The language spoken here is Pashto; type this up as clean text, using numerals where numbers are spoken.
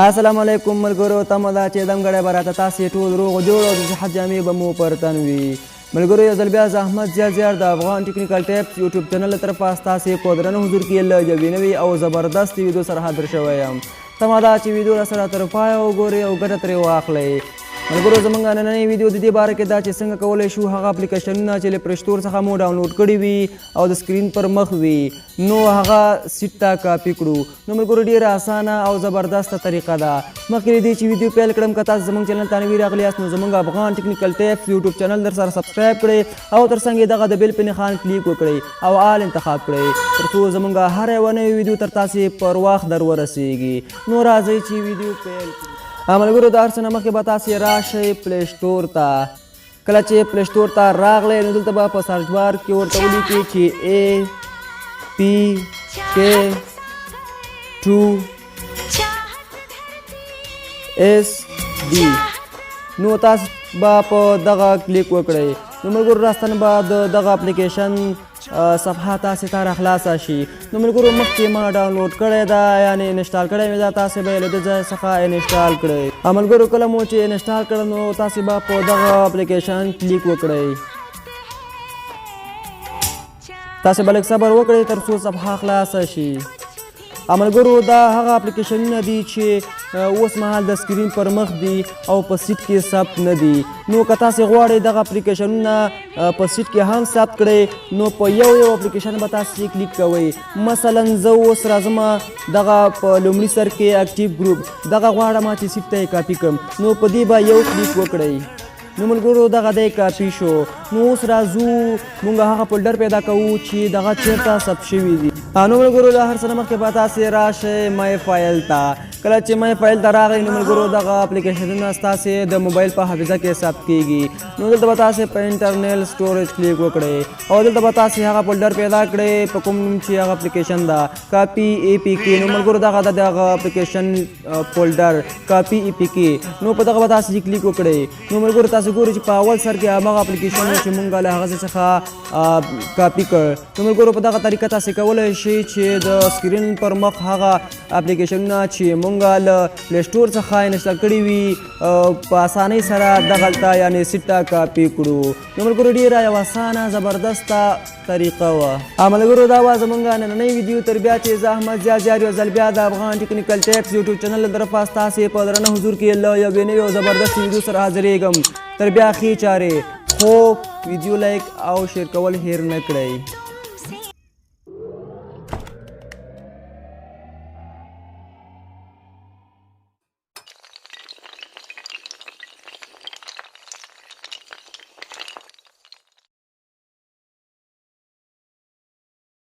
السلام علیکم ملګرو، تمه ده چې دم ګړی به راته تاسې ټول روغ جوړ او د صحت جامې به مو پر تن وي. ملګرو، یو ځل بیا زه احمد ضیا زیار د افغان ټیکنیکل ټیپس یوټیوب چینل له طرفه ستاسې په درنه حضور کې له یوې نوې او زبردستې ویډیو سره حاضر شوی یم. تمه ده چې ویډیو راسره تر پایه وګورئ او ګټه ترې واخلئ. ملګرو، زمونږ نننۍ ویډیو د دې باره کې ده چې څنګه کولی شو هغه اپلیکیشنونه چې له پلی سټور څخه مو ډاونلوډ کړي وي او د سکرین پر مخ وي، نو هغه سیټ ته کاپي کړو. نو ملګرو، ډیره اسانه او زبردسته طریقه ده. مخکې له دې چې ویډیو پیل کړم، که تاسو زمونږ چینل ته نوي راغلي یاست، نو زمونږ افغان ټیکنیکل ټیپس یوټیوب چینل در سره سبسکرایب کړئ او تر څنګ یې دغه د بیل په نښان کلیک وکړئ او آل انتخاب کړئ، تر څو زمونږ هره یوه نوې ویډیو تر تاسې پر وخت در ورسیږي. نو راځئ چې ویډیو پیل کړو. ملګرو، د هر څه نه مخکې به تاسې راشئ پلی سټور ته. کله چې پلی سټور ته راغلی، نو دلته به په سرچ بار کې ورته ولیکئ چې APK 2 SD. نو تاسو به په دغه کلیک وکړئ. نو ملګرو، راستن به د دغه اپلیکیشن صفحه تاسې ته راخلاصه شي. نو ملګرو، مخکې ما ډاونلوډ کړی ده، یعنې انسټال کړی مې ده. تاسې به یې له دې ځای څخه انسټال کړئ. ملګرو، کله مو چې انسټال کړ، نو تاسې به په دغه اپلیکیشن کلیک وکړئ. تاسې به لږ صبر وکړئ تر څو صفحه خلاصه شي. ملګرو، دا هغه اپلیکیشنونه دي چې اوس مهال د سکرین پر مخ دي او په سیټ کې ثبت نه دي. نو که تاسې غواړئ دغه اپلیکیشنونه په سیټ کې هم ثبت کړئ، نو په یو یو اپلیکیشن به تاسې کلیک کوئ. مثلا زه اوس راځم، دغه په لومړي سر کې اکټیو ګروپ، دغه غواړم چې سیټ ته یې کاپي کړم، نو په دې به یو کلیک وکړئ. نو ملګرو، دغه دی کاپي شو. نو اوس راځو، مونږ هغه فولډر پیدا کوو چې دغه چېرته ثبت شوي دي. نو ملګرو، له هر څه نه مخکې به تاسې راشئ مای فایل ته. کله چې مای فایل ته راغئ، نو ملګرو، دغه اپلیکیشنونه ستاسې د موبایل په حافظه کې ثبت کیږي. نو دلته به تاسې په انټرنل سټوریج کلیک وکړئ او دلته به تاسې هغه فولډر پیدا کړئ په کوم نوم چې هغه اپلیکیشن ده، کاپي ای پی کې. نو ملګرو، دغه ده دغه اپلیکیشن فولډر کاپي ای پی کې. نو په دغه به تاسې کلیک وکړئ. نو ملګرو، تاسې ګورئ چې په اول سر کې هماغه اپلیکیشن و چې مونږ له هغه ځای څخه کاپي کړ. نو ملګرو، په دغه طریقه تاسې کولی شئ چې د سکرین پر مخ هغه اپلیکیشنونه چې مونږ له پلی سټور څخه انسټال کړي وي، په اسانۍ سره دغلته، یعنې سیټ ته کاپي کړو. نو ملګرو، ډېره یوه اسانه زبردسته طریقه وه. ملګرو، دا وه زمونږ نننۍ ویډیو. تر بیا چې زه احمد ضیا زیار یو ځل بیا د افغان ټیکنیکل ټیپس یوټیوب چینل له طرفه ستاسې په درنه حضور کې له یوې نوې او زبردستې ویډیو سره حاضرېږم. تر بیا ښې چارې. خو ویډیو لایک او شیر کول هېر نه کړئ.